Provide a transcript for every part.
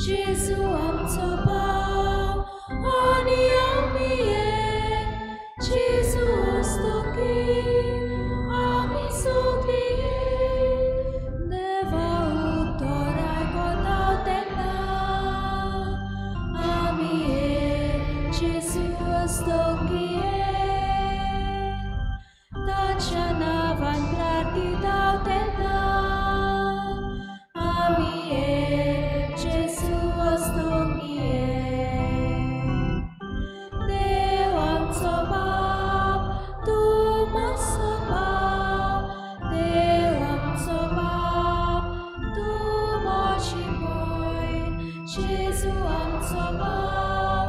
जेजू आमचो भाव आनी आमी एक, जेजू हस्तुकी आमी सगळीं एक. देवा उतर आयकता तेन्ना आमी एक, जेजू हस्तुकी एक. ताच्या नांवान प्रार्थिता तेन्ना आमी एक, जेजू हस्तुकी एक. देव आमचो बाप, तूं म्हजो बाप, देव आमचो बाप, तूं म्हजी भयण, जेजू आमचो बाप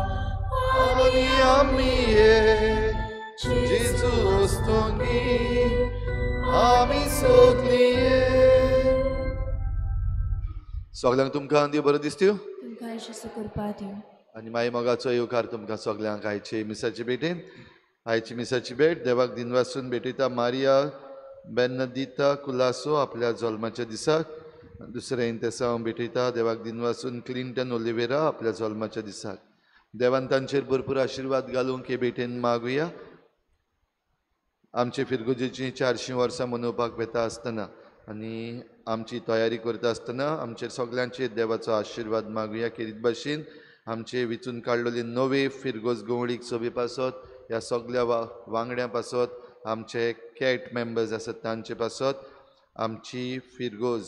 आनी आमी एक, जेजू हस्तुकी आमी सगळीं एक. सगल्यांक तुमकां देव बरो दिसत्यो तुमकां जेजू कृपा दिवं. आनी माई मोगाचो येवकार तुमकां सगल्यांक आयचे मिसाचे भेटेन. आयची मिसाची भेट देवाक दिनवासून भेटयता मारिया बेनदिता कुलासो आपल्या जल्माच्या दिसाक. दुसरें इंतेसांव भेटयता देवाक दिनवासून क्लिंटन ओलिवेरा आपल्या जल्माच्या दिसाक. देवान तांचेर भरपूर आशिर्वाद घालूंक हे भेटेन मागुया. आमचे फिरगुजेची 400 वर्सां मनोवपाक वेता आसतना आनी आमची तयारी करता आसतना आमचेर सगल्यांचेर देवाचो आशिर्वाद मागुया. केरीत भाशेन आमचे विचून काडलेले नवे फिरगोज गवळीक सोबे पासत, ह्या सगल्या वांगड्यां पासत, आमचे कॅट मेंबर्स आसात तांचे पासत, आमची फिरगोज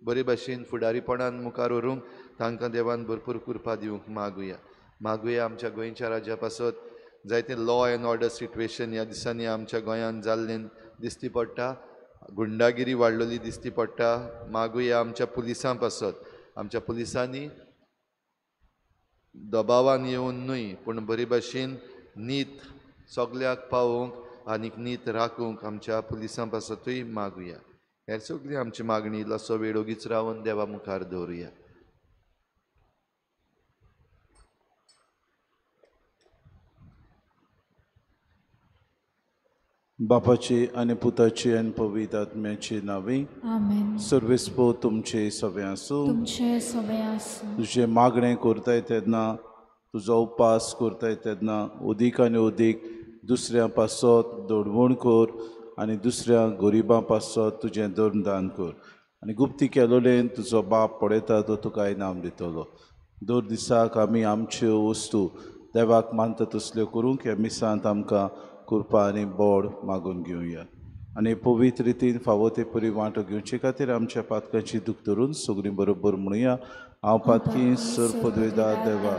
बरे भाशेन फुडारीपणान मुखार व्हरूंक तांकां देवान भरपूर कृपा दिवंक मागुया. मागुया आमच्या गोंयच्या राज्या पासत. जायते लॉ एंड ऑर्डर सिट्युएशन ह्या दिसांनी आमच्या गोंयांत जाल्लें दिसती पडटा, गुंडागिरी वाडलेली दिसती पडटा. मागुया आमच्या पुलिसां पासत. आमच्या पुलिसांनी दबावान येवन न्हय पूण बरे भाशेन नीत सगल्याक पावोवंक आनीक नीत राखूंक आमच्या पुलिसां पासतूय मागुया. हेर सगळी आमची मागणी इल्लोसो वेळ ओगीच रावन देवा मुखार दवरुया. बापाची आनी पुताची आनी पवित्र आत्म्याची नांवी. आमेन. सर्वेस्पो तुमचे सगळे आसूं. तुमचे सगळे आसूं. तुजें मागणें करताय तेन्ना, तुजो उपास करताय तेन्ना अदीक आनी अदीक दुसऱ्यां पासत दडवण कर आनी दुसऱ्या गरिबां पासत तुजें धर्मदान कर आनी गुप्ती केलोलेन तुजो बाप पळयता तो तुका इनाम दितलो. दर दिसाक आमी आमच्यो वस्तू देवाक मानता तसल्यो करूंक ह्या मिसांत आमकां कृपा आनी बोड मागून घेवया आनी पवित्र रितीन फावो ते परी वांटो घेवचे खातीर आमच्या पातकांची दूख धरून सगळीं बरोबर म्हणुया. हांव पातकी सर पदवेदार देवा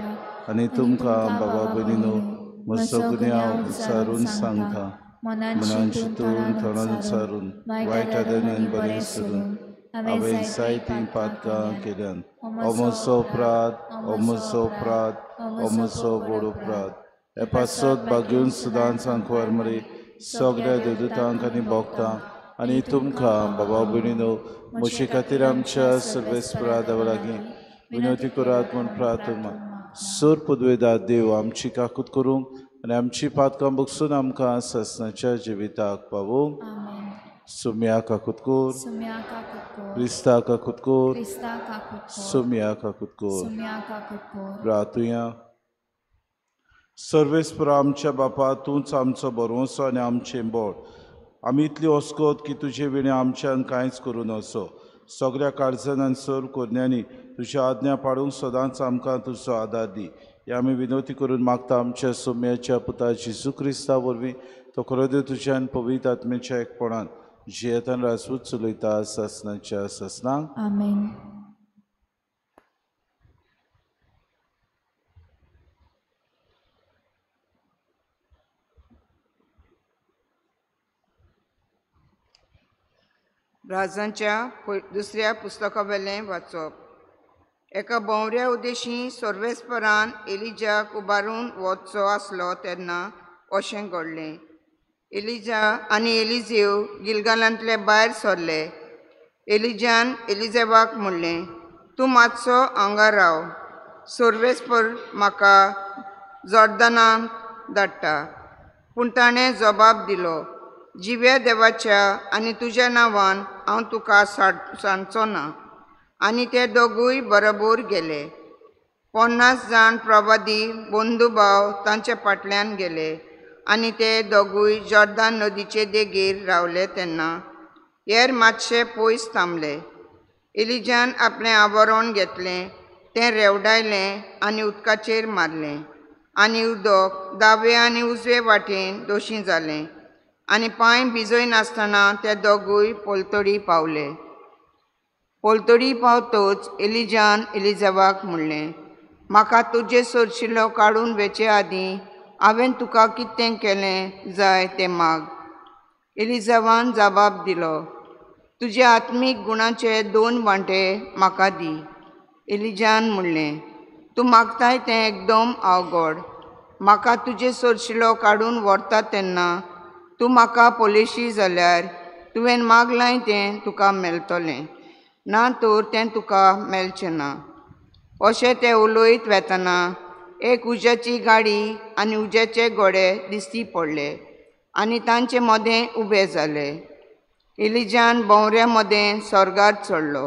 आनी तुमकां बाबा भयणीनो म्हजो गुन्यांव विचारून सांगता. मनान चिंतून थोडान सारून वायट आदनान बरें सोडून हांवें जायतीं पातकां केल्यान. हो म्हजो अपराध, हो म्हजो अपराध, हो म्हजो व्हड अपराध. हे पासत बागेवन सुदान सांकवार मरे सगळ्या देवदूतांक आनी भोगतांक आनी तुमकां बाबा भयणीनो म्हजे खातीर आमच्या सर्वेस्परा देवा लागीं विनवती करात म्हूण प्रार्थना. सर पदवेदार देव आमची काकूत करूंक आनी आमची पातकां बगसून आमकां सासणाच्या जिविताक पावोवंक. सुम्या काकूत कर, क्रिस्ता काकूत कर, सुम्या काकूत कर. प्रार्थुया. सर्वेस्परा आमच्या बापा, तूंच आमचो भरवंसो आनी आमचें बळ. आमी इतली ओस्कोत की तुजे विणें आमच्यान कांयच करूं नसो. सगळ्या काळजान आनी सर्व कोरण्यांनी तुज्या आज्ञा पाडूंक सदांच आमकां तुजो आदार दी. हे आमी विनवती करून मागता आमच्या सोम्याच्या पुता जेजू क्रिस्ता वरवीं, तो खरो देव तुज्या आनी पवित्र आत्म्याच्या एकपणान जियेतान राजपूत चलयता सासणाच्या सासणाक. आमेन. राजांच्या दुसऱ्या पुस्तकावेलें वाचप. एका भोंवऱ्या उद्देशी सर्वेस्परान एलिजाक उबारून वचचो आसलो तेन्ना अशें घडलें. एलिजा आनी एलिजेव गिलगालांतले भायर सरले. एलिजान एलिजेवाक म्हणलें, तूं मातसो हांगा राव, सर्वेस्पर म्हाका जॉर्दनाक धाडटा. पूण ताणें जबाब दिलो, जिव्या देवाच्या आनी तुज्या नांवान हांव तुका सांडचो ना. आनी ते दोगूय बरोबर गेले. 50 जाण प्रवादी बंधुभाव तांचे फाटल्यान गेले आनी ते दोगूय जॉर्दान नदीचे देगेर रावले तेन्ना हेर मातशे पयस थांबले. एलिजान आपलें आवरण घेतलें, तें रेवडायलें आनी उदकाचेर मारलें आनी उदक दावे आनी उजवे वाटेन दोशी जालें आनी पांय भिजयनासतना ते दोगूय पलतडी पावले. पलतडी पावतच एलिजान एलिजावाक म्हणलें, म्हाका तुजे सरशिलो काडून वेचे आदीं हांवें तुका कितें केलें जाय तें माग. एलिजावान जबाब दिलो, तुजे आत्मीक गुणाचे 2 वांटे म्हाका दी. एलिजान म्हणलें, तूं मागताय तें एकदम अवघड. म्हाका तुजे सरशिलो काडून व्हरता तेन्ना तूं म्हाका पळयशी जाल्यार तुवें मागलाय तें तुका मेळटलें, ना तर तें तुका मेळचें ना. अशें ते उलयत वेतना एक उज्याची गाडी आनी उज्याचे घोडे दिश्टी पडले आनी तांचे मदें उबे जाले. एलिजान भोंवऱ्या मदें स्वर्गार चडलो.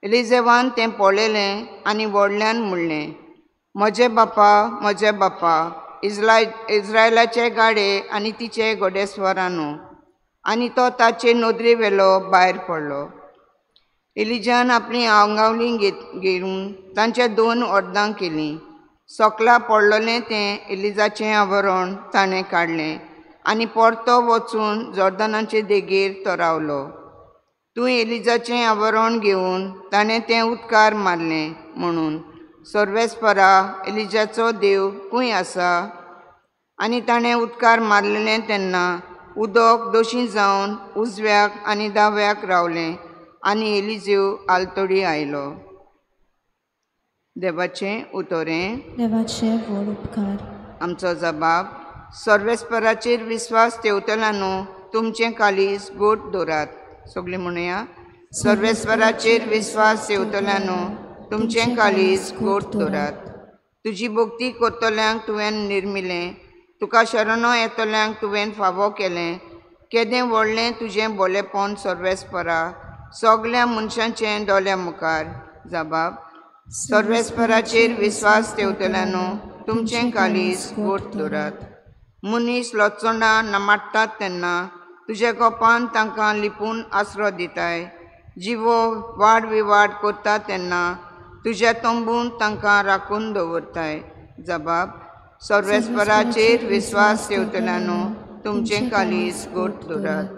एलिजेवान तें पळयलें आनी व्हडल्यान म्हणलें, म्हजे बापा, म्हजे बापा, इज्रायलाचे गाडे आनी तिचे घोडेस्वरानू. आनी तो ताचे नदरे वेलो भायर पडलो. एलिजान आपली आंगावली घेवन तांच्या 2 अर्दां केलीं. सकला पडलेलें तें एलिजाचें आवरण ताणें काडलें आनी परतो वचून जॉर्दनाचे देगेर तो रावलो. तूं एलिजाचें आवरण घेवन ताणें तें उदकार मारलें म्हणून सर्वेस्परा एलिजाचो देव खंय आसा? आनी ताणें उदकार मारलेलें तेन्ना उदक दोशी जावन उजव्याक आनी दाव्याक रावलें आनी एलिजेव आलतडी आयलो. देवाचें उतरें. देवाचे व्हड उपकार. आमचो जबाब, सर्वेस्पराचेर विस्वास ठेवतल्यानू तुमचें काळीज गोट दवरात. सगळीं म्हणया, सर्वेस्पराचेर विस्वास ठेवतल्यानू तुमचें काळीज गोट दवरात. तुजी भक्ती करतल्यांक तुवें निर्मिलें, तुका शरणो येतल्यांक तुवें फावो केलें. केदें व्हडलें तुजें बोलेपण सर्वेस्परा, सगळ्या मनशांचें दोळ्या मुखार. जबाब, सर्वेस्पराचेर विस्वास ठेवतल्यानू तुमचें काळीज गोट दवरात. मनीस लचणां नमाडटात तेन्ना तुज्या गोपान तांकां लिपून आसरो दिताय. जिवो वाड विवाड करता तेन्ना तुज्या तंबून तांकां राखून दवरताय. जबाब, सर्वेस्पराचेर विस्वास ठेवतल्यानू तुमचें काळीज गोट दवरात.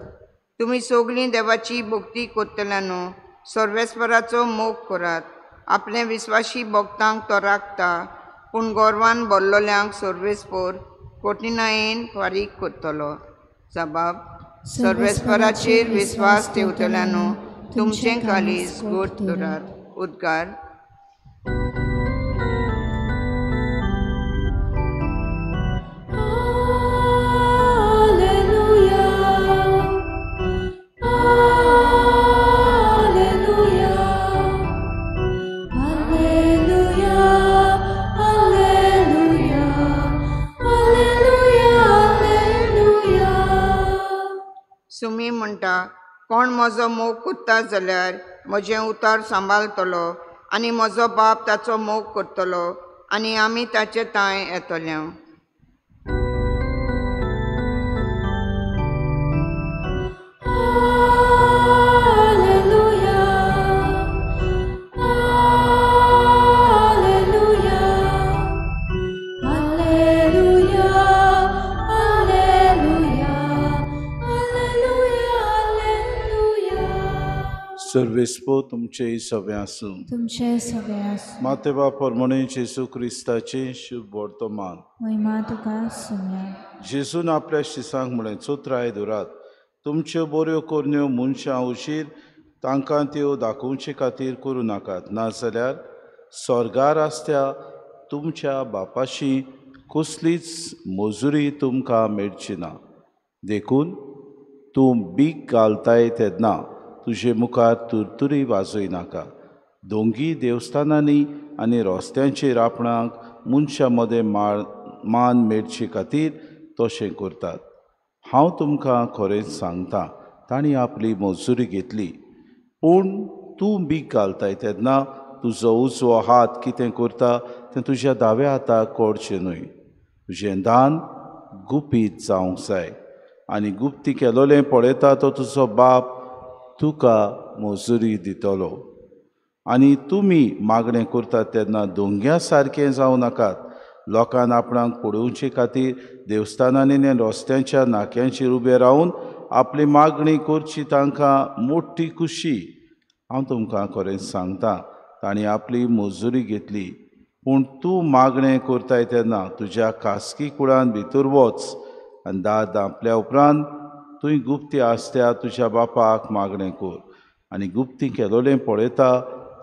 तुमी सगळीं देवाची भक्ती करतल्यानू सर्वेस्पराचो मोग करात. आपले विस्वाशी भक्तांक तो राखता, पूण गोरवान भरलेल्यांक सर्वेस्पर कठिणायेन फारीक करतलो. जबाब, सर्वेस्पराचेर विस्वास ठेवतल्यानू तुमचें काळीज गोट दवरात. उद्गार. सुमी म्हणटा, कोण म्हजो मोग करता जाल्यार म्हजें उतर सांबाळटलो आनी म्हजो बाप ताचो मोग करतलो आनी आमी ताचे तांय येतले. सर्वेस्पो तुमचे सगळे आसूं. तुमचे सगळे आसूं. मातेबा परमणे जेजू क्रिस्ताचे शुभ वर्तमान. महिमा तुका सुम्या. जेजून आपल्या शिसांक म्हळें, चोत्राय दवरात, तुमच्यो बऱ्यो करण्यो मनशां उशीर तांकां त्यो दाखोवचे खातीर करूं नाकात, नाजाल्यार स्वर्गार आसत्या तुमच्या बापाशी कसलीच मजुरी तुमकां मेळची ना. देखून तूं बीक घालताय तेन्ना तुजे मुखार तुरतुरी वाजय नाका. दोंगी देवस्थानांनी आनी रस्त्यांचेर आपणाक मनशां मदें मान मेळचे खातीर तशें करतात. हांव तुमकां खरेंच सांगता, तांणी आपली मजुरी घेतली. पूण तूं बीक घालताय तेन्ना तुजो उजवो हात कितें करता तें तुज्या दाव्या हाताक कळचें न्हय. तुजें दान गुपीत जावंक जाय आनी गुप्ती केलोलें पळयता तो तुजो बाप तुका मजुरी दितलो. आनी तुमी मागणें करतात तेन्ना दोंग्या सारकें जावं नाकात. लोकान आपणाक पळोवचे खातीर देवस्थानांनी आनी रस्त्यांच्या नाक्यांचेर उबे रावन आपली मागणी करची तांकां मोठी खुशी. हांव तुमकां खरेंच सांगता, तांणी आपली मजुरी घेतली. पूण तूं मागणें करताय तेन्ना तुज्या खासगी कुडान भितर वच आनी दार धांपल्या उपरांत तुवें गुप्ती आसत्या तुज्या बापाक मागणें कर आनी गुप्ती केलोलें पळयता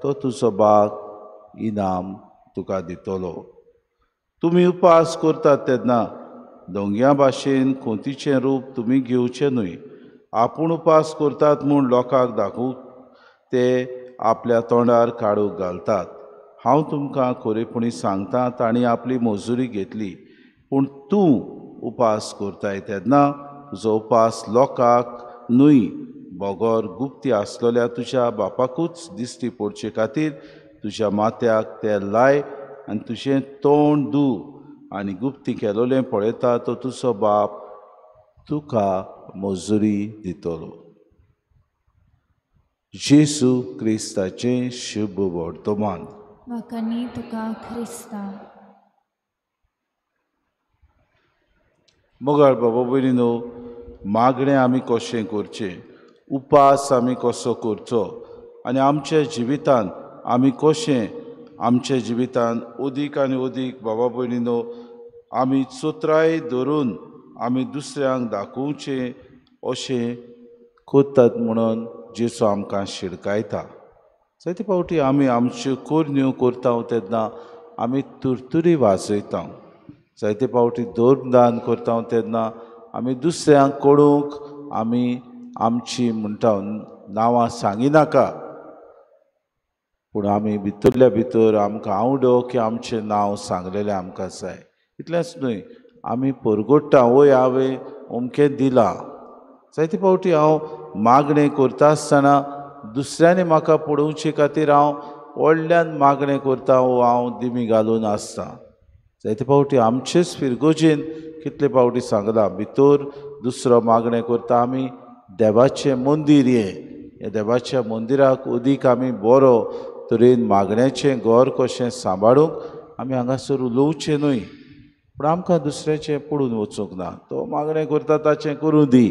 तो तुजो बाप इनाम तुका दितलो. तुमी उपास करतात तेन्ना दोंग्या भाशेन कोंतीचें रूप तुमी घेवचें न्हय. आपूण उपास करतात म्हूण लोकांक दाखोवंक ते आपल्या तोंडार काडूंक घालतात. हांव तुमकां खरेपणी सांगता, तांणी आपली मजुरी घेतली. पूण तूं उपास करताय तेन्ना तुजो उपास लोकांक न्हय बगर गुप्ती आसलेल्या तुज्या बापाकूच दिश्टी पडचे खातीर तुज्या माथ्याक तेल लाय आनी तुजें तोंड धू आनी गुप्ती केलोलें पळयता तो तुजो बाप तुका मजुरी दितलो. जेजू क्रिस्ताचें शुभ वर्तमान. वाखाणी तुका क्रिस्ता. मोगाळ बाबा भयणीनो, मागणें आमी कशें करचें, उपास आमी कसो करचो आनी आमच्या जिवितान आमी कशें आमच्या जिवितान अदीक आनी अदीक बाबा भयणीनो आमी चोत्राय धरून आमी दुसऱ्यांक दाखोवचें अशें करतात म्हणून जेजू आमकां शिडकायता. जायते फावटी आमी आमच्यो करण्यो करता तेन्ना आमी तुरतुरी वाजयता. जायते फावटी धर्मदान करता तेन्ना आमी दुसऱ्यांक कळूंक आमी आमची म्हणटा नांवां सांगिनाका, पूण आमी भितरल्या भितर आमकां आवडो की आमचें नांव सांगलेलें आमकां जाय. इतलेंच न्हय, आमी परगट्टा, वय हांवें अमकें दिलां. जायते फावटी हांव मागणें करता आसतना दुसऱ्यांनी म्हाका पळोवचे खातीर हांव व्हडल्यान मागणें करता वो हांव दिमी घालून आसता. जायते फावटी आमचेच फिरगोजेन कितले फावटी सांगलां, भितर दुसरो मागणें करता. आमी देवाचें मंदीर हें, ह्या देवाच्या मंदिराक अदीक आमी बरो तरेन मागण्याचें घर कशें सांबाळूंक आमी हांगासर उलोवचें न्हय. पूण आमकां दुसऱ्याचें पडून वचूंक ना. तो मागणें करता ताचें करूं दी,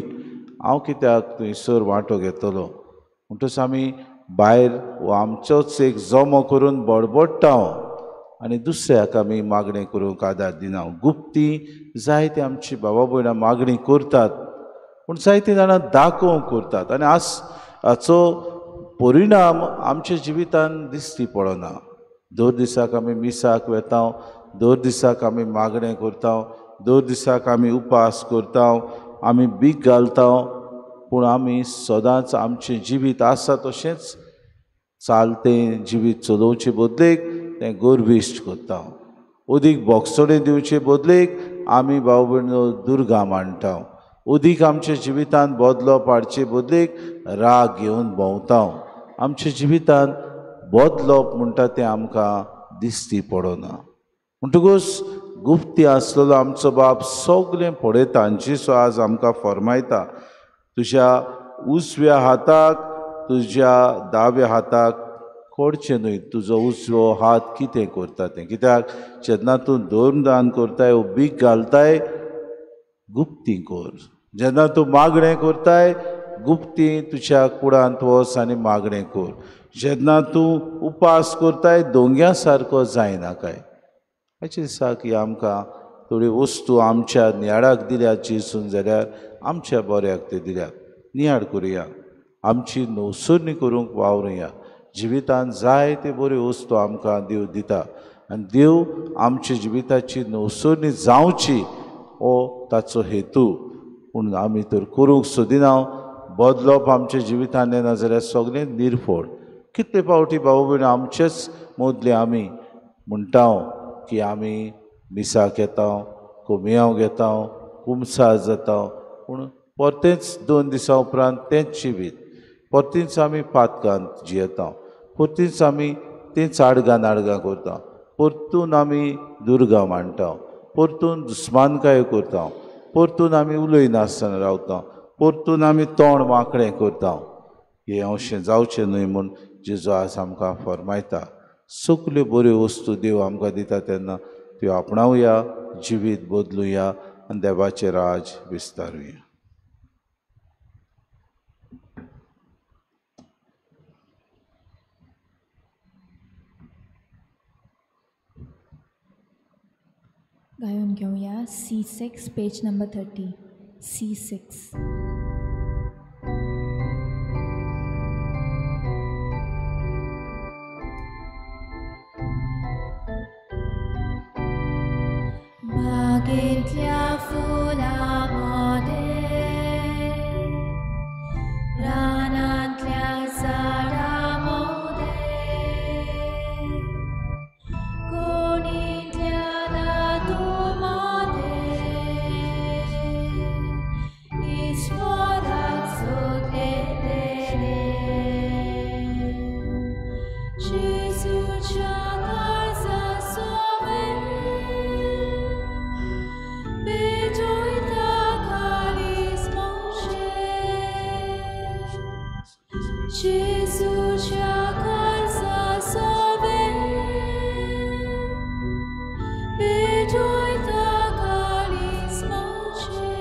हांव कित्याक थंयसर वांटो घेतलो. म्हणटच आमी भायर वो आमचोच एक जमो करून बडबडटा आनी दुसऱ्याक आमी मागणें करूंक आदार दिना. गुप्ती जायते आमची बाबा भयणां मागणी करतात, पूण जायतीं जाणां दाखोवंक करतात आनी आज हाचो परिणाम आमच्या जिवितान दिश्टी पडना. दर दिसाक आमी मिसाक वेता, दर दिसाक आमी मागणें करता, दर दिसाक आमी उपास करता, आमी बीक घालता, पूण आमी सदांच आमचें जिवीत आसा तशेंच चालतें जिवीत चलोवचे बदलेक तें गर्विश्ट करता. अदीक बोगसणें दिवचे बदलेक आमी भाव भयणो दुर्गा मांडटा. अदीक आमच्या जिवितान बदलो हाडचे बदलेक राग घेवन भोंवता. आमच्या जिवितान बदलप म्हणटा तें आमकां दिश्टी पडना. म्हणटकूच गुप्ती आसलेलो आमचो बाप सगळें पळयता आनी जेजू आज आमकां फर्मायता, तुज्या उजव्या हाताक तुज्या दाव्या हाताक कळचें न्हय तुजो उजवो हात कितें करता तें. कित्याक जेन्ना तूं धर्मदान करताय वो बीक घालताय गुप्ती कर, जेन्ना तूं मागणें करताय गुप्ती तुज्या कुडांत वच आनी मागणें कर, जेन्ना तूं उपास करताय दोंग्या सारको जायनाकाय. हाचे दिसाक ही आमकां थोड्यो वस्तू आमच्या नियाळाक दिल्या जेजून, जाल्यार आमच्या बऱ्याक ते दिल्यात. नियाळ करुया, आमची नवसरणी करूंक वावरुया. जिवितान जायते बऱ्यो वस्तू आमकां देव दिता आनी देव आमच्या जिविताची नवसरणी जावची हो ताचो हेतू. पूण आमी तर करूंक सोदिना. बदलप आमच्या जिवितान येना जाल्यार सगळें निर्फळ. कितले फावटी भाव भयण आमचेच मदले आमी म्हणटा की आमी मिसाक येता, कोमियांव घेता, कुमसार जाता, पूण परतेंच 2 दिसां उपरांत तेंच जिवीत, परतींच आमी पातकांत जियेता, परतींच आमी तेंच आडगां नाडगां करता. परतून आमी दुर्गा मांडटा, परतून दुस्मानकाय करता, परतून आमी उलयनासतना रावता, परतून आमी तोंड वांकडें करता. हें अशें जावचें न्हय म्हूण जेजू आज आमकां फरमायता. सगल्यो बऱ्यो वस्तू देव आमकां दिता तेन्ना त्यो आपणावया, जिवीत बदलुया आनी देवाचें राज विस्तारुया. गायून घेवया C6 page number 30 C6. बागेंतल्या फुलां मोदें, रानांतल्या झाडां मोदें, कोणींतल्या धातू मोदें, ईश्वराक सोदलें तेणें. जेजूच्या काळजा सोवें पेटयता काळीज म्हजें, जेजूच्या काळजा सोवें पेटयता काळीज म्हजें.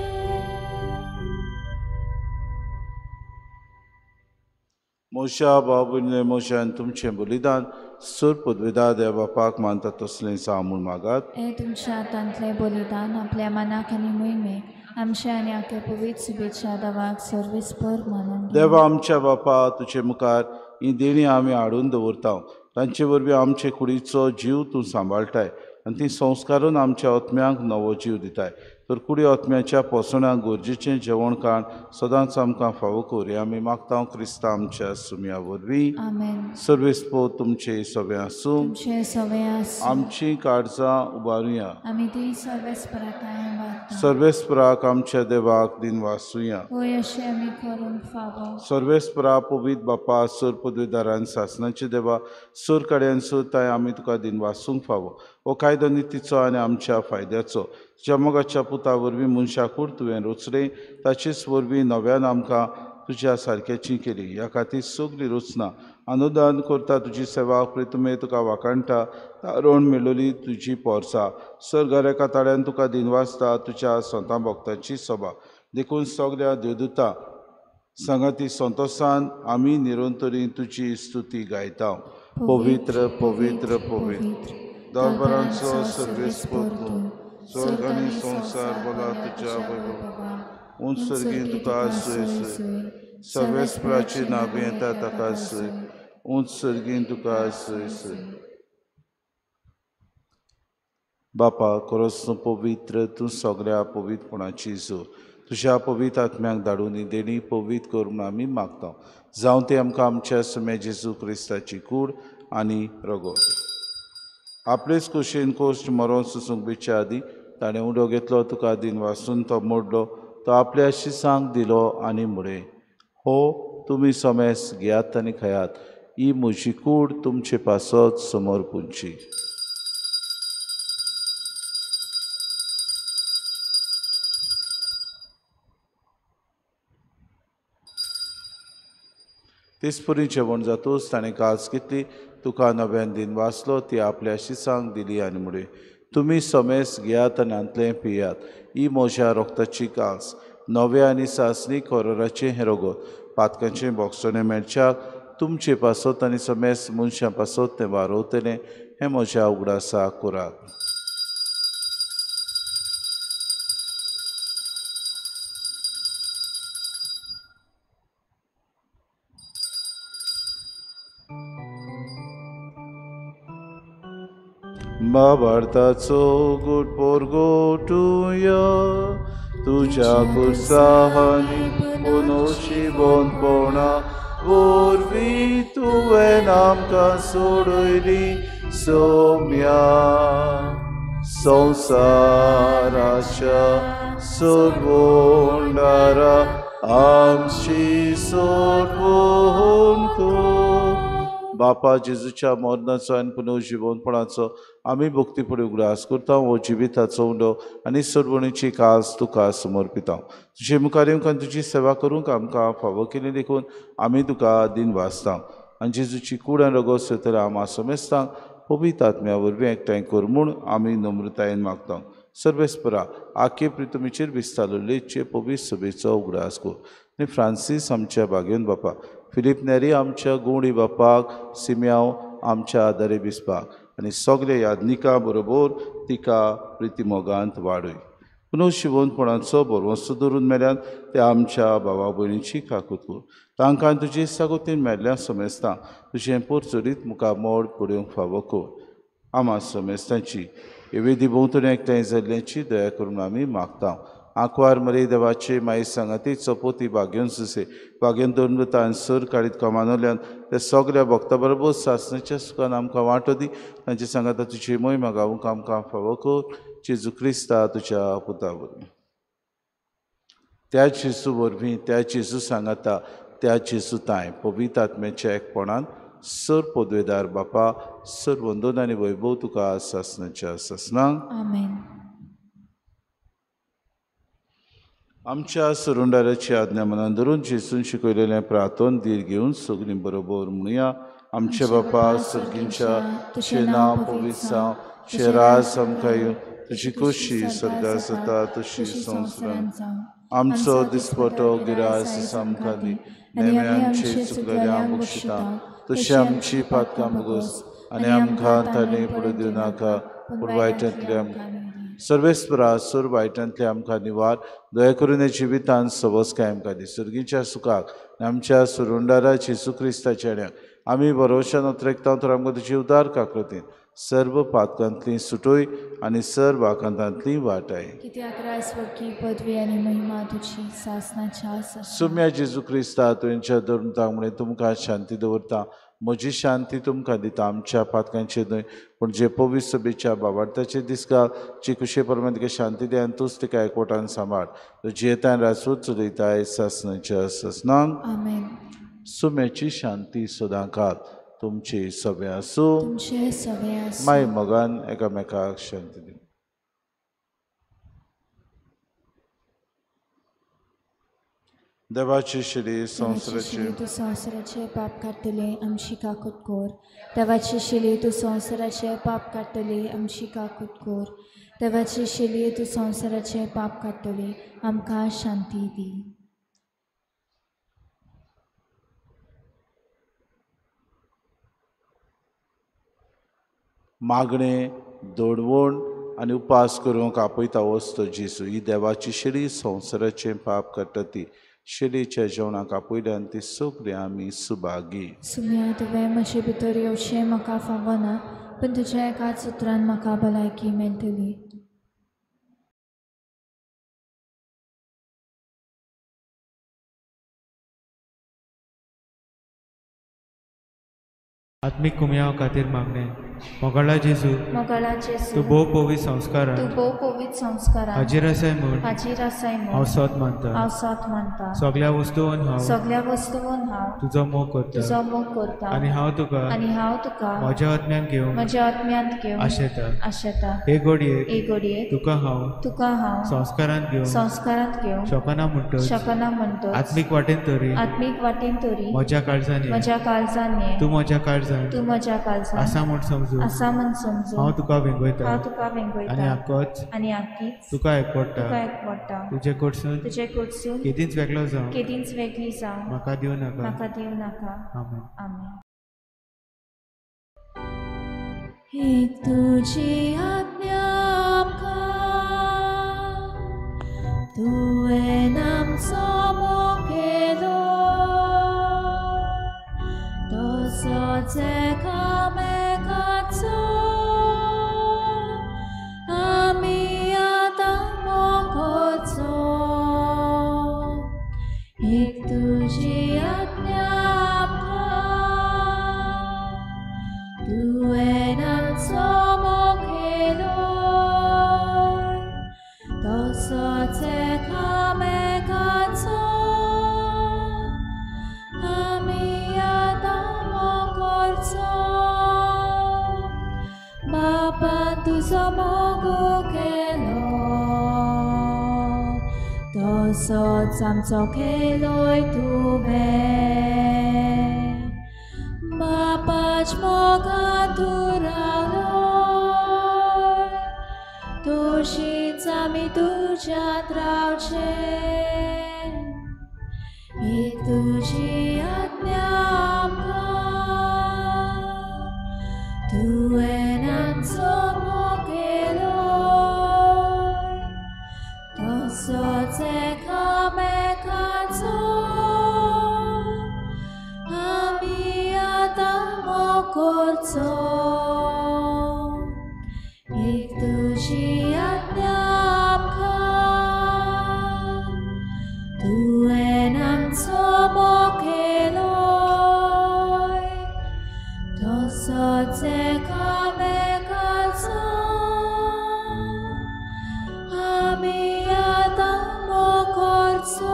मोशा बाबुने मोशान तुमचें बलिदान सुर पदवेदा देव बापाक मानता तसलें जावं म्हूण मागात. हें तुमच्या हातांतलें बलिदान आपल्या मनाक आनी मोहिमेक आमच्या आनी आख्या पवित्र शुभेच्छा देवाक सर्वेस्पर मानून. देवा आमच्या बापा, तुजे मुखार ही देणी आमी हाडून दवरता. तांचे वरवीं आमचे कुडीचो जीव तूं सांबाळटाय आनी ती संस्कारून आमच्या आत्म्यांक नवो जीव दिताय. तर कुडी आत्म्याच्या पोसणाक गरजेचें जेवण खाण सदांच आमकां फावो कर हें आमी मागता क्रिस्ता आमच्या सुम्या वरवीं. आमेन. सर्वेस्पर तुमचें सगळें आसूं. तुमचें सगळें आसूं. आमचीं काळजां उबारुया. आमी ती सर्वेस्पराक वाडटा. सर्वेस्पराक आमच्या देवाक दिनवासुया. होय अशें आमी करूंक फावो. सर्वेस्परा पवित्र बापा, सुर पदवीदारान सासणाचे देवा, सुर कड्यान सुरताय आमी तुका दिनवासूंक फावो. हो कायदो नितीचो आनी आमच्या फायद्याचो. तुज्या मोगाच्या पुता वरवीं मनशा कूड तुवें रचलें, ताचेच वरवीं नव्यान आमकां तुज्या सारक्याची केली. ह्या खातीर सगली रचना अनुदान करता तुजी सेवा प्रितुमे तुका वाखाणटा. तारण मेळोली तुजी पोरसा सर्गार एका ताळ्यान तुका दिनवासता तुज्या संतां भक्तांची सभा. देखून सगल्या देवदूता सांगाती संतोसान आमी निरंतरी तुजी स्तुती गायता. पवित्र पवित्र पवित्र दरबारांचो सर्वेस्पर तूं, स्वर्ग आनी संवसार बोला तुज्या वैभवान. उंच सर्गीन तुका सोय सोय, सर्वेस्पराची नाबी येता ताका सोय, उंच सर्गीन तुका सोय सोय. बापा खरोच तूं पवित्र, तूं सगळ्या पवित्रपणाची जोर. तुज्या पवित्र आत्म्याक धाडून ही देणी पवित्र कर म्हूण आमी मागता. जावं तें आमकां आमच्या सुम्या जेजू क्रिस्ताची कूड आनी रगत. आपलेच कुशीन कोश्ट मरोन सोसूंक बेच्या आदीं ताणें उडो घेतलो, तुका दिनवासून तो मोडलो, तो आपल्या शिसांक दिलो आनी म्हळें, हो तुमी समेस घेयात आनी खायात, ही म्हजी कूड तुमचे पासत समोर पुंची. तेचपरी जेवण जातूच ताणें कास घेतली, तुका नव्यान दिन वाचलो, ती आपल्या शिसांक दिली आनी म्हळें, तुमी समेस घेयात आनी हांतलें पियात, ही म्हज्या रोगताची कास, नव्या आनी सासणी कोरोराचें हें रगत, पातकांचें बोगसणें मेळच्याक तुमचे पासत आनी समेस मनशां पासत तें वारोवतलें, हें म्हज्या उगडासा करात. बाबार्थाचो गुट पोरगोटुया तुज्या कुर्साहानी पुनोशी बोनपोणा वरवीं तुवें आमकां सोडयली सोम्या. संवसाराच्या सोडवणारा आमची सोडवण तूं, बापा जेजूच्या मरणाचो आनी पुनर्जिवनपणाचो आमी भक्तीपणी उगडास करता. हो जिविताचो उंडो आनी सोडवणीची कास तुका समर्पिता. तुजे मुखार येवंक आनी तुजी सेवा करूंक आमकां फावो केली देखून आमी तुका दिन वाचता. आनी जेजूची कूड आनी रगत सोयतल्या आमा समेस्तांक पवित्र आत्म्या वरवीं एकठांय कर म्हूण आमी नम्रतायेन मागता. सर्वेस्परा आखे प्रितमीचेर विस्तारलेचे पवित्र सभेचो उगडास कर. आनी फ्रांसीस आमच्या भाग्यन बापा, फिलीप नेरी आमच्या गुवणी बापाक, सिम्याव आमच्या आदारे बिस्पाक आनी सगळे यादनिकां बरोबर तिका प्रितीमोगांत वाडय. पुनः शिवनपणाचो बरवंसो धरून मेल्यान ते आमच्या भावा भयणीची काकूत कर. तांकां तुजी सागोतीन मेल्ल्या समेस्तां तुजें पोरचोरीत मुखार मोड पडोवंक फावो कर. आमा समेस्तांची हे वेदी भोंवतणी एकठांय जाल्ल्याची दया करून आमी मागता. आंकवार मरे देवाचे माई सांगाती चपोती भाग्यन सुसे भाग्यन दोन सर काडीत कमानोल्यान ते सगळ्या भक्ता बरोबर सासणाच्या सुखान आमकां वांटो दी. तांचे सांगाता तुजी मोहिमा गावूंक आमकां फावो कर. जेजू क्रिस्ता तुज्या पुता वरवीं. त्या जेजू वरवीं, त्या जेजू सांगाता, त्या जेजू तांय पवित्र आत्म्याच्या एकपणान सर पदवेदार बापा सर वंदन आनी वैभव तुका सासणाच्या सासणांक. आमेन. आमच्या सरुंडाराची आज्ञा मनान धरून जेजून शिकयलेलें प्रार्थन धीर घेवन सगळीं बरोबर म्हणुया. आमचे बापा सर्गींच्या, तुजें नांव पवित्र जावं, तुजें राज आमकां येवं, तुजी खोशी स्वर्गार जाता तशी संवसारांत. आमचो दिसपटो गिरास आमकां दी, नेमे आमचे चुकलेल्यांक बक्षिता तशी आमची पातकां भोगोस आनी आमकां ताणें पडूं दिवं नाका, पूण वायटांतले आमकां. सर्वेस्परा सर वायटांतले आमकां निवार, दया करून हे जिवितान सवस आमकां दी. सर्गीच्या सुखाक आमच्या सुरुंडारा जेजू क्रिस्ताच्या हेण्याक आमी भरोशान उतरेकता तर आमकां तुजी उदार काकृतीन सर्व पातकांतली सुटोय आनी सर्व आकांतांतली वाटाय. कित्याक राजवकी पदवी आनी महिमा तुजी सासणाच्या सासणाक. सुम्या जेजू क्रिस्ता तुमच्या धर्मतांक म्हणे तुमकां शांती दवरता, म्हजी शांती तुमकां दिता. आमच्या पातकांचे न्हय पूण जे पवित्र सभेच्या बाबार्थाचे दिसका जी कुशे प्रमाण तिका शांती दी आनी तूच तिका एकवटान सांबाळ. जियेतान राजवट चलयताय सासणाच्या सासणाक. आमेन. सुम्याची शांती सदांकाळ तुमची सगळे आसूं. तुमचे सगळे आसूं. माय मोगान एकामेकाक शांती दी. देवाची शिली संवसाराचे तूं संवसाराचे पाप काडटले आमची काकूत कर. देवाची शिली तूं संवसाराचे पाप काडटले आमची काकूत कर. देवाची शिली तूं संवसाराचे पाप काडटले आमकां शांती दी. मागणें दडवण आनी उपास करूंक आपयता वचतो जेजू. ही देवाची शिली संवसाराचें पाप काडटा ती शिलीच्या जेवणाक आपयल्यान ती सगळी आमी सुभागी. सुम्या तुवें म्हजे भितर येवचें म्हाका फावना, पूण तुज्या एकाच उतरान म्हाका भलायकी मेळटली. आत्मीक कुमयाव खातीर मागणें. मोगाळा जेजू, मोगाळा जेजू, तूं भोव पवित्र संस्कारान, तूं भोव पवित्र संस्कारान हाजीर आसाय म्हूण, हाजीर आसाय म्हूण हांव सत मानता, हांव सत मानता. सगळ्या वस्तून हांव, सगळ्या वस्तून हांव तुजो मोग करता, तुजो मोग करता. आनी हांव तुका, आनी हांव तुका म्हज्या आत्म्यान घेवंक, म्हज्या आत्म्यांत घेवंक आशेता, आशेता. हे घडयेक, हे घडयेक तुका हांव, तुका हांव संस्कारांत घेवंक, संस्कारांत घेवंक शकना म्हणटच, शकना म्हणटच आत्मीक वाटेन तरी, आत्मीक वाटेन तरी म्हज्या काळजान, म्हज्या काळजान ये, तूं म्हज्या काळजान, तूं म्हज्या काळजान आसा म्हूण समजून, आसा म्हूण समजून हांव तुका वेंगयता, हांव तुका वेंगयता. आनी आकोच, आनी आकीच तुका एकवटा, तुका एकवटा. तुजे कडसून, तुजे कडसून केदींच वेगळो जावं, केदींच वेगळी जावं म्हाका दिवं नाका, म्हाका दिवं नाका. आमेन. आमेन. एक तुजी आज्ञा आमकां, तुवें आमचो मोग केलो, तसोच एकामेकाचो आमी आतां मोग करचो. एक तुजी आज्ञा आमकां, तुवें आमचो मोग केलो, तसोच एकामेकाचो आमी आतां मोग करचो. तसोच आमचो केलोय तुवें बापाच मोगान तूं रावलोय तशीच आमी तुज्यांत रावचें एक तुजी आज्ञा आमकां तुवें आमचो मोग केलोय तसोच एकामेकाचो आमी आतां मोग करचो एक तुजी आज्ञा आमकां तुवें आमचो मोग केलोय तसोच एकामेकाचो आमी आतां मोग करचो.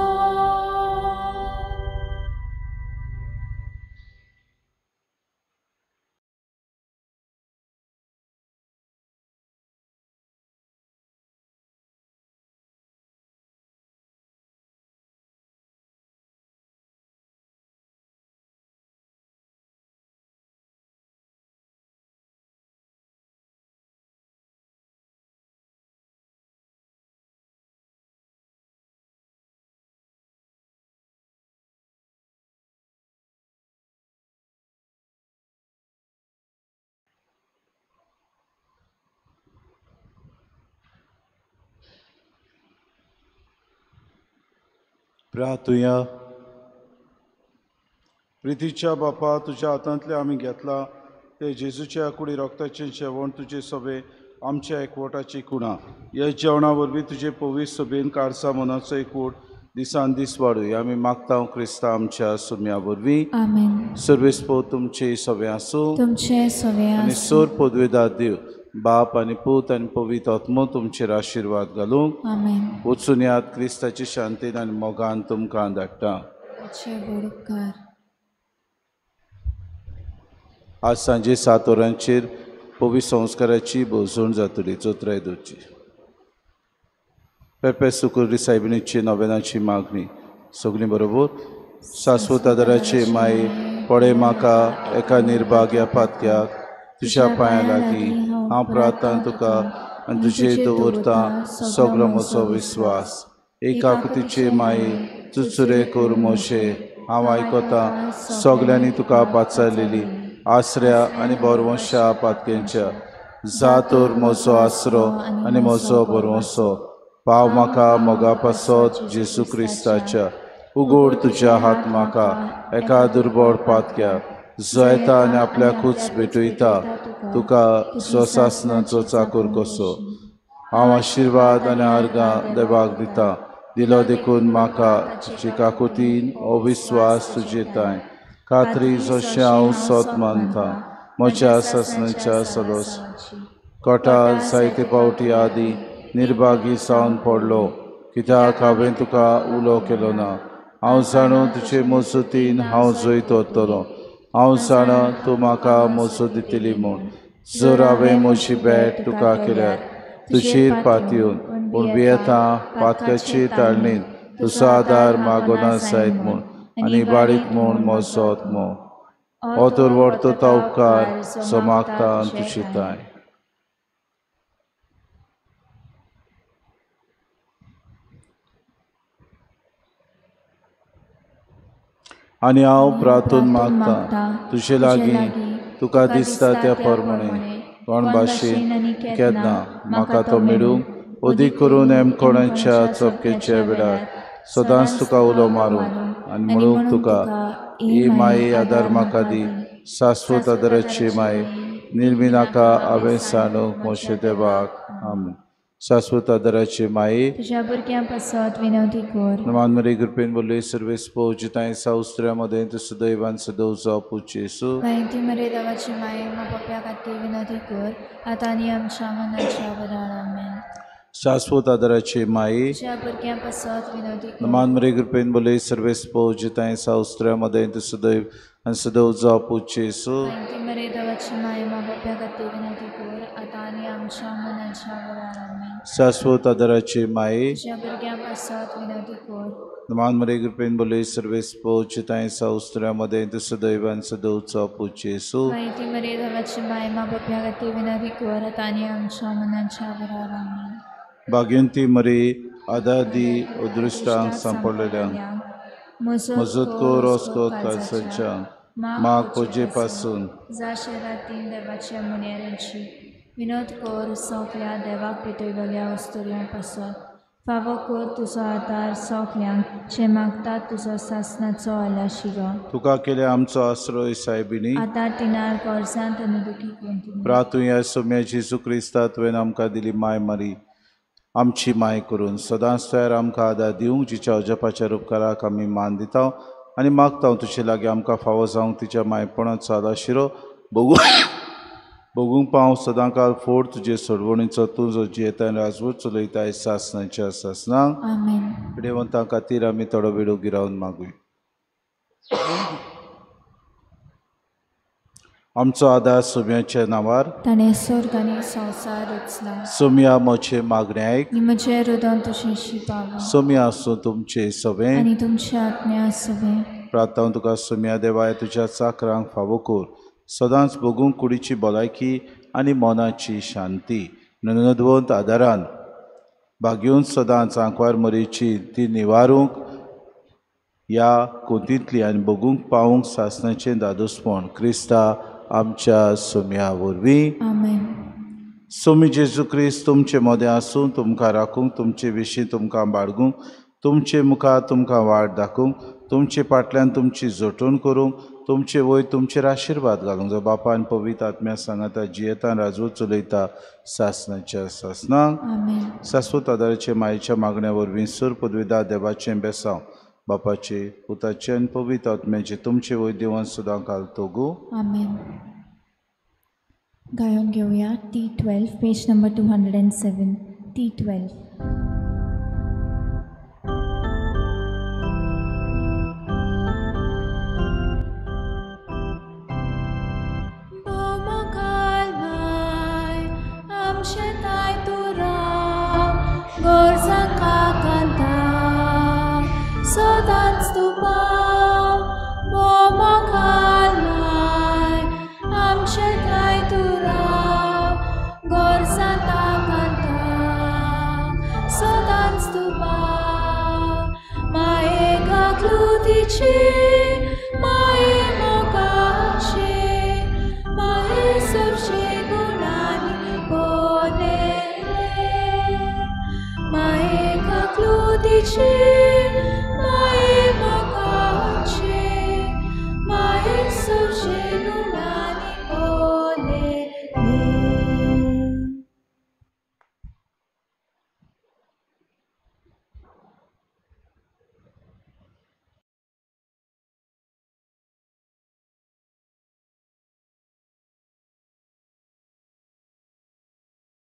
प्रार्थुया. प्रितीच्या बापा, तुज्या हातांतलें आमी घेतलां ते जेजूच्या कुडी रोगताचें जेवण तुजे सभे आमच्या एकवटाची कुणां. ह्या जेवणा वरवीं तुजे पवित्र सभेन कारसा मनाचो एकवट दिसान दीस वाडूया आमी मागता क्रिस्ता आमच्या सुम्या वरवीं. आमेन. सर्वेस्पो तुमचे सभे आसूं तुमचे सवे आनी आसूं. सोर पदवेदार देव बाप आनी पूत आनी पवित्र आत्मो तुमचेर आशिर्वाद घालूंक. आमेन. वचून यात क्रिस्ताची शांतीन आनी मोगान तुमकां धाडटा. तुमचे व्हड उपकार. आज सांजे 7 वरांचेर पवित्र संस्काराची भोवजण जातली चोत्राय दवरची. पेपे सुकुर्री सायबिणीची नवेनाची मागणी सगळीं बरोबर. शाश्वत आदाराची माये पळय म्हाका एका निर्भाग्या पातक्याक तुज्या पांयां लागीं हांव प्रार्थना तुका आनी तुजेर दवरता सगलो म्हजो विस्वास. एकाकृतीचे माये चुचुरे कर म्हजे हांव आयकता सगल्यांनी तुका पाचारलेली आसऱ्या आनी बरवंशा पातकेंच्या जा तर म्हजो आसरो आनी म्हजो बरवंसो पाव म्हाका मोगा पासत जेजू क्रिस्ताच्या. उगोड तुज्या हात म्हाका एका दुर्बळ पातक्याक जो येता आनी आपल्याकूच भेटयता तुका स्वसासनाचो चाकूर कसो. हांव आशिर्वाद आनी आर्गां देवाक दिता दिलो देखून म्हाका तुजी काकुतीन हो विस्वास तुजे तांय खात्री जशें हांव सोत मानता म्हज्या सासनाच्या सलोस. कोटा जायते पावटी आदी निर्भागी जावन पडलो कित्याक हांवें तुका उलो केलो ना. हांव जाणो तुजे मजतीन हांव जैत वतलो. हांव जाणा तूं म्हाका मजत दितली म्हूण. जर हांवें म्हजी भेट तुका केल्यार तुजेर पातयेवन पूण भियेता पातकाचे ताळणीन तुजो आदार मागोना जायत म्हूण आनी बारीक म्हूण म्हजो आत्मो हो तर व्हडतो तो उपकार जो मागता तुजी ताय. आनी हांव प्रार्थून मागता तुजे लागीं तुका दिसता त्या प्रमाणे कोण भाशेन केन्ना म्हाका तो मेळूंक अदीक करून एमकोणाच्या चपकेच्या वेळार सदांच तुका उलो मारूंक आनी म्हणूंक तुका ही माये आदार म्हाका दी. शाश्वत आदाराची माये निर्मी नाका हांवें सांडूंक म्हजे देवाक. आमेन. शाश्वत आदाराची माये तुज्या भुरग्यां पासत विनवती कर. मान कृपेन बोलले सर्वेस्पो जिताय सावस्त्र्यामध्ये तूं सदैवान सदैव जावं पूज जेसू. माहिती मरे देवाची माये मा पाप्या खातीर विनवती कर आतां आनी आमच्या मनाच्या वेळार. आमेन. शाश्वत आदाराची माये तुज्या भुरग्यां पासत विनवती कर. मान मरे कृपेन बोलले सर्वेस्पो जिताय सावस्त्र्यामध्ये तूं सदैव आनी सदोव पूज जेसू। मरे देवाची माय मा बाप्या खातीर विनंती कर आतां आनी आमच्या मनाच्या वेळार। आमेन। शाश्वत आदाराची माये, तुज्या भुरग्यां पासत विनंती कर। मान मरे कृपेन बोले सर्वेस पोचिताय सौस्त्र्यामध्ये तू सदैव आनी सदोवचो पूज जेसू। माहिती मरे देवाची माय मा बाप्या खातीर विनंती कर आतां आनी आमच्या मनाच्या वेळार। आमेन। भाग्यंती मरे आदार दी अदृश्टांक सांपडलेल्यांक, मजत कर ओस्कोत काळसाच्या माग पोजे पासून। जा शहरातील देवाच्या मुन्यारांची विनोद कर सगल्या देवाक पेटयलेल्या वस्तुऱ्यां पासत फावो कर तुजो आदार सगल्यांक जे मागतात तुजो सासनाचो आलाशिरो। तुका केले आमचो आश्रय सायबिणी, आदार दिनार गरजांत आनी दुखी कोणती। प्रातुया सोम्या जेजू क्रिस्ता तुवें आमकां दिली माय मारी आमची माय करून सदांच तयार आमकां आदार दिवंक, जिच्या अजपाच्या उपकाराक आमी मान दिता आनी मागता तुजे लागीं आमकां फावो जावंक तिच्या मायपणाचो आलाशिरो भोगूंक पावं सदांकाल फोड तुजे सोडवणीचो तूं जो जियेता आनी राजवट चलयता सासनाच्या सासनाक। आमेन। पिडेवंतां खातीर आमी थोडो वेळ उगी रावन मागूया। आमचो आदार सोम्याच्या नांवार, ताणें स्वर्ग आनी संवसार रचला। सोम्या म्हजें मागणें आयक आनी म्हजें हृदय तुजेशी पावो। सोम्या आसूं तुमचें सवें आनी तुमचे आत्म्या आसुवें। प्रार्थना तुका सोम्या देवाय तुज्या चाकरांक फावो कर सदांच भोगूंक कुडीची भलायकी आनी मनाची शांती नदवंत आदारान भाग्योवन सदांच आंकवार मरेची ती निवारूंक ह्या कोंतींतली आनी भोगूंक पावूंक सासणाचें दादोसपण क्रिस्ता आमच्या सोम्या वरवीं। आमेन। सोमी जेजू क्रिस्त तुमचे मदें आसूं, तुमकां राखूंक, तुमचे विशीं तुमकां बाळगूंक, तुमचे मुखार तुमकां वाट दाखोवंक, तुमचे फाटल्यान तुमची जटवण करूंक, तुमचे वयर तुमचेर आशिर्वाद घालूंक, जो बापान पवित्र आत्म्या सांगाता जियेता राजवट चलयता सासनाच्या सासनाक। आमेन। शाश्वत आदाराचे मायेच्या मागण्या वरवीं सुर पदवीदार देवाचें बेसांव बापाचे पुताचे आनी पवित्र आत्म्याचे तुमचे वयर देवान सदां काल तोगू। आमेन। गायोन घेवया T12 page number 207 T12। She